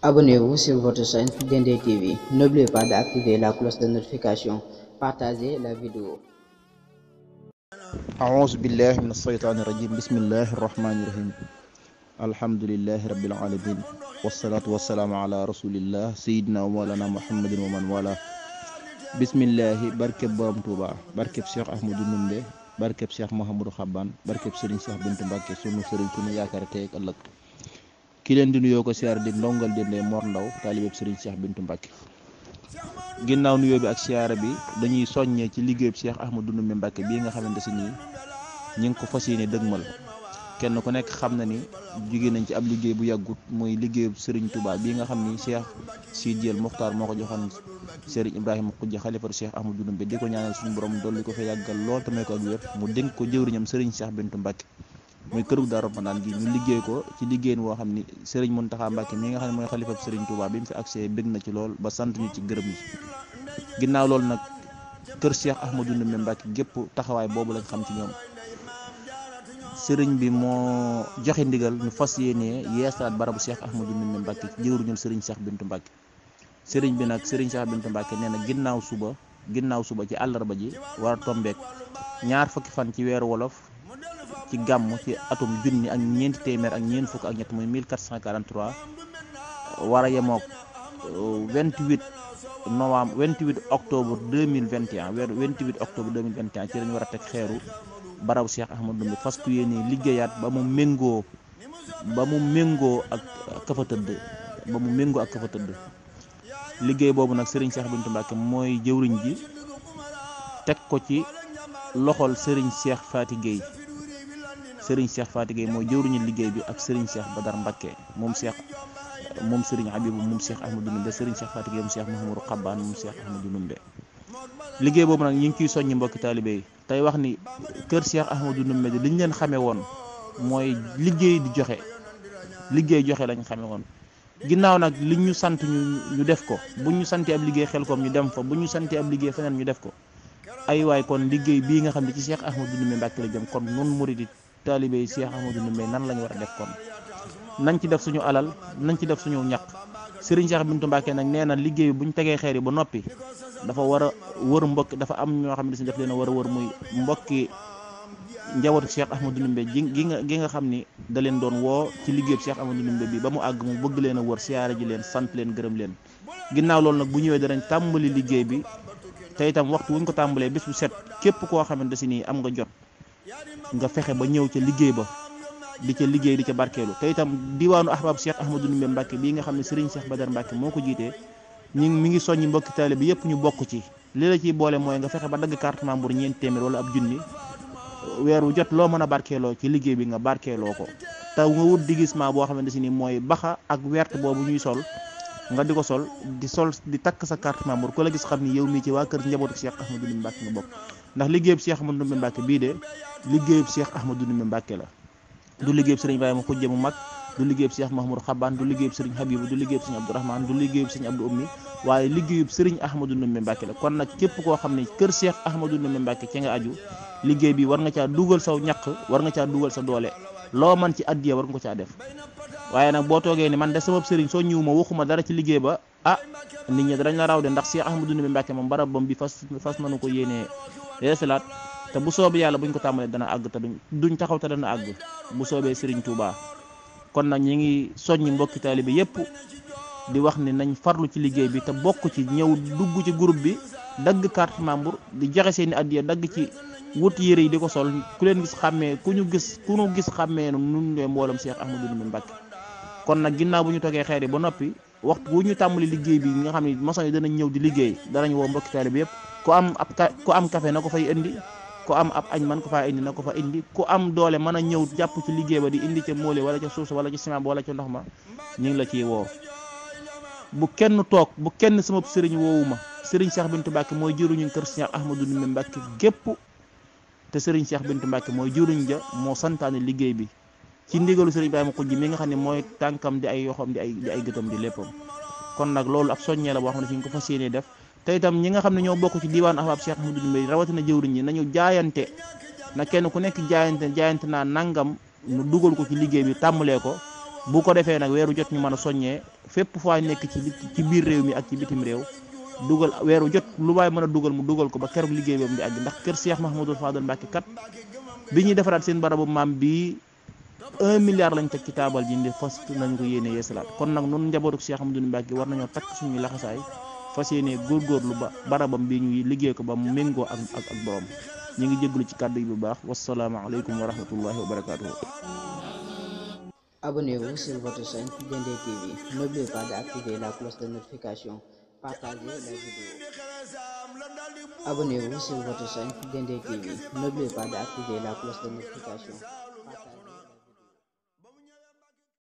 Abonnez-vous sur votre chaîne Dendé TV. N'oubliez pas d'activer la cloche de notification. Partagez la vidéo. أعوذ بالله من الشيطان الرجيم بسم الله الرحمن الرحيم الحمد لله رب العالمين والصلاة والسلام على رسول الله سيدنا ومولانا محمد ومن والاه بسم الله barkeb borom Touba barkeb Cheikh Ahmadou Ndoumbé barkeb Cheikh Mouhamadou Xaban barkeb Serigne Cheikh Bintou Mbacké sunu Serigne sunu yaakaar tey ak ëllëg ki leen di nuyoo ko siyaar di ndongal Dendé Mor Ndaw taalibeb Serigne Cheikh Bintou Mbacké ginnaaw nuyoo bi ak siyaara bi dañuy soññee ci liggéeyub Cheikh Ahmadou Ndoumbé Mbacké bii nga xamante si nii ñi ngi ko fas yéene dëgmal kenn ku nekk xam na ni jóge nañ ci ab liggéey bu yàggut muy liggéeyub Serigne Touba bii nga xam ni Cheikh Sidiel Mokhtar moo ko joxoon Serigne Ibrahima Khoudia xalifatu Cheikh Ahmadou Ndoumbé di ko ñaanal suñu borom dolli ko fa yàggal lool te may ko ak wér mu dénk ko jëwriñam Serigne Cheikh Bintou Mbacké muy kërug Daaru Manaan gi ñu liggéey ko ci liggéey woo xam ni Serigne Mountakha Mbacké mi nga xam ne mooy xalifatu Serigne Touba bi mu fi accès bég na ci lool ba sant ñu ci gërëm ñi ginnaaw loolu nag kër Cheikh Ahmadou Ndoumbé Mbacké gépp taxawaay boobu lañ xam ci ñoom sëriñ bi moo joxe ndigal ñu fas yéene yeesalaat barabu Cheikh Ahmadou Ndoumbé Mbacké ci jëwriñu Serigne Cheikh Bintou Mbacké sëriñ bi nag Serigne Cheikh Bintou Mbacké nee na ginnaaw suba ci àllarba ji war a tombeek ñaar fukki fan ci weeru wolof ci gàmm ci atum junni ak ñeenti téeméer ak ñeent fukk ak ñett muy 1443 war a yemook 28 octobre 2021 weeru 28 octobre 2021 ci lañu war a teg xeeru barabu Cheikh Ahmadou Ndoumbé fas ku yéene liggéeyaat ba mu méngoo ak kafa tëdd liggéey boobu nag Serigne Cheikh Bintou Mbacké mooy jëwriñ ji teg ko ci loxol Serigne Cheikh Faty Gueye mooy jëwriñu liggéey bi ak Serigne Cheikh Badar Mbacké moom Serigne Habibou moom Cheikh Ahmadou Ndoumbé Serigne Cheikh Faty Gueye moom Cheikh Mouhamadou Xaban moom Cheikh Ahmadou Ndoumbé liggéey boobu nag ñu ngi ciy soññi mbokki taalibe yi tey wax ni kër Cheikh Ahmadou Ndoumbé li ñu leen xamee woon mooy liggéey joxe lañ xamee woon ginnaaw nag li ñu sant ñu def ko bu ñu santee ab liggéey Xelkom ñu dem fa bu ñu santee ab liggéey feneen ñu def ko ay waay kon liggéey bii nga xam ne ci Cheikh Ahmadou Ndoumbé Mbacké la jëm kon nun murid taalibe yi Cheikh Ahmadou Ndoumbé nan la ñu war a def kon nañ ci def suñu alal nañ ci def suñu ñaq Serigne Cheikh Bintou Mbacké nag nee na liggéey bu ñu tegee xeer yi ba noppi dafa war a wër mbokk dafa am ñoo xam ne si def leen a war a wër muy mbokki njabootu Cheikh Ahmadou Ndoumbé gi nga xam ni da leen doon woo ci liggéeyu Cheikh Ahmadou Ndoumbé bi ba mu àgg mu bëgg leen a wër siyaare ji leen sant leen gërëm leen ginnaaw loolu nag bu ñëwee danañ tàmbali liggéey bi te itam waxtu wuñ ko tàmbalee bés bu set képp koo xamante si nii am nga jot nga fexe ba ñëw ca liggéey ba di ca liggéey di ca barkeelu te itam diwaanu ahbab Cheikh Ahmadou Ndoumbé Mbacké bii nga xam ne Serigne Cheikh Badar Mbacké moo ko jiitee mi ngi soññi mbokki taalibe bi yëpp ñu bokk ci li la ciy boole mooy nga fexe ba dagg carte membre ñeenti téeméer wala ab junni weer wu jot loo mën a barkeeloo ci liggéey bi nga barkeeloo ko te nga wut déguisement boo xamante si ni mooy baxa ak wert boobu ñuy sol nga di ko sol di takk sa carte membre ku la gis xam ni yow mii ci waa kër njabootu Cheikh Ahmadou Ndoumbé Mbacké nga bokk ndax liggéeyub Cheikh Ahmadou Ndoumbé Mbacké bii de liggéeyub Cheikh Ahmadou Ndoumbé Mbacké la du liggéeyub Serigne Ibrahima Khoudia mu mag du liggéeyub Cheikh Mouhamadou Xaban du liggéeyub Serigne Habibou du liggéeyub Serigne Abdourahmane du liggéeyub Serigne Abdou Ummi waaye liggéeyub Serigne Ahmadou Ndoumbé Mbacké la kon nag képp koo xam ne kër Cheikh Ahmadou Ndoumbé Mbacké ci nga aju liggéey bi war nga caa dugal saw ñaq war nga caa dugal sa doole loo man ci addiya war nga ko caa def waaye nag boo toogee ni man de sama Serigne soo ñëw ma waxuma dara ci liggéey ba nit ñi danañ la raw de ndax Cheikh Ahmadou Ndoumbé Mbacké moom barabam bi fas nañu ko yéenee yeesalaat te bu soobee yàlla buñ ko tàmbalee dana àgg te duñ taxaw te dana àgg bu soobee Serigne Touba kon nag ñi ngi soññi mbokki taalibe yépp di wax ni nañ farlu ci liggéey bi te bokk ci ñëw dugg ci groupe bi dagg carte membre di joxe seeni addiya dagg ci wut yére yi di ko sol ku leen gis xàmmee ku ñu gis xàmmee nun ñooy mboolam Cheikh Ahmadou Ndoumbé Mbacké kon nag ginnaaw bu ñu toggee xeer yi ba noppi waxtu wu ñu tàmbali liggéey bi nga xam ne maçon yi danañ ñëw di liggéey danañ woo mbokki taalibe yépp ku am café na ko fay indi ku am ab añ man ko faa indi na ko fa indi ku am doole mën a ñëw jàpp ci liggéey ba di indi ca moole wala ca suuf wala ca ciment wala ca ndox ma ñu ngi la ciy woo bu kenn toog bu kenn sama sëriñ woowu ma Serigne Cheikh Bintou Mbacké mooy jëruñu kër Cheikh Ahmadou Ndoumbé Mbacké gépp te Serigne Cheikh Bintou Mbacké mooy jëruñ ja moo santaane liggéey bi ci ndigalu Serigne Ibrahima Khoudia mi nga xam ne mooy tànkam di ay yoxam di ay gëtam di léppam kon nag loolu ab soññee la boo xam ne fi ñu ko fas yéenee def te itam ñi nga xam ne ñoo bokk ci diwaan ahbab Cheikh Ahmadou Ndoumbé rawatina jëwriñ ñi nañu jaayante na kenn ku nekk jaayante naa nangam ñu dugal ko ci liggéey bi tàmbalee ko bu ko defee nag weeru jot ñu mën a soññee fépp foo nekk ci biir réew mi ak ci bitim réew dugal weeru jot lu waay mën a dugal mu dugal ko ba keroog liggéey boobu di àgg ndax kër Cheikh Mahamadul Fadal Mbacke kat bi ñuy defaraat seen barabu maam bi 1 milliard lañ teg ci taabal ji ndi fas nañ ko yéene yeesalaat kon nag nun njabootu Cheikh Mahamadul Mbacke war nañoo takk suñuy laxasaay fas yéene góorgóorlu ba barabam bi ñuy liggéey ko ba mu méngoo ak borom ñu ngi jégalu ci kàddu yi bu baax wasalaamaaleykum wa rahmatullahi wa barakatuhu. Abonnez-vous sur votre chaîne Diendé TV. N'oubliez pas d'activer la cloche de notification. Partagez la vidéo. Abonnez-vous sur votre chaîne Diendé TV. N'oubliez pas d'activer la cloche de notification.